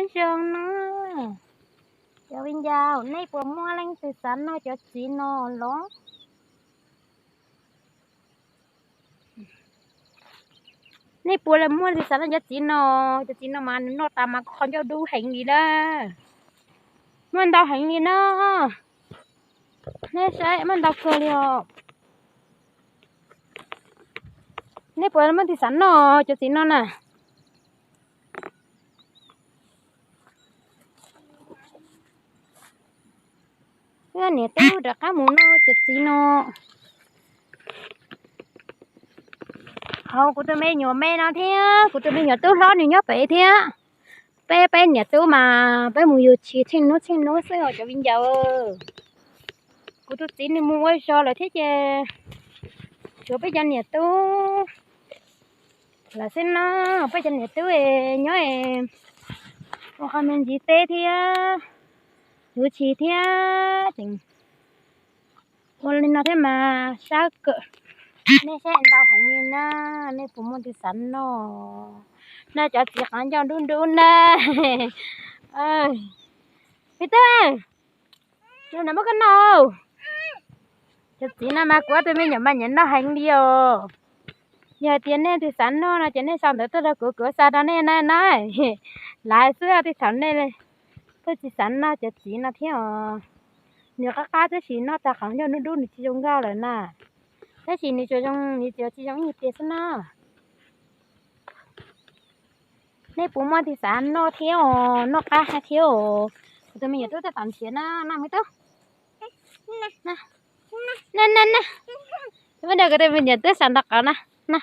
Nyob zoo no, cov viv ncaus, nej puas muaj leej twg xav noj cov txiv no los? Nej puas muaj leej twg xav noj cov txiv no? Cov txiv no mas nws noj tas mas qhov ncauj dub heev li na. Muaj ntau heev li na. Nej saib, muaj ntau kawg li os. Nej puas muaj leej twg xav noj cov txiv no na? Wb niam tub rov qab mus noj cov txiv no. Hauv kuv tus me nyuam me no thiab kuv tus me nyuam tub hlob nws nyob pem thiab. Peb, peb niam tub mas peb mus yug tshis tsheej hnub tsheej hnub xwb os cov viv ncaus. Kuv tus txiv nws mus ua zog lawm thiab ces tshuav peb cov niam tub lawm xwb no. Peb cov niam tub nyob ua qhov me ntsis teb thiab yug tshis thiab tseem ua li no thiab mas sab kawm. Nej saib ntau heev li na, nej puas muaj leej twg xav noj? Noj cov txiv qhov ncauj dub dub na. Me tub, no muab koj noj. Cov txiv no mas kuv ob tug me nyuam mas nyiam noj heev li os. Yog hais tias nej leej twg xav noj no ces nej sau ntawv tuaj rau kuv, kuv xa rau nej na na. Lawv xwb, tej thaum nej leej twg xav noj cov txiv no thiab os. Nws qab qab tab sis noj tag qhov ncauj dub dub nws tsis zoo nkauj lawm na. Tab sis nws tsuas zoo, nws tsuas tsis zoo ib nyuag pliag xwb na. Nej puas muaj leej twg xav noj thiab os, noj qab hab thiab os. Kuv tus me nyuam tub tab tom nrhiav na, na me tub. Na, na, na. Muab rau kuv tus me nyuam tub saum ntoo qhov na, na.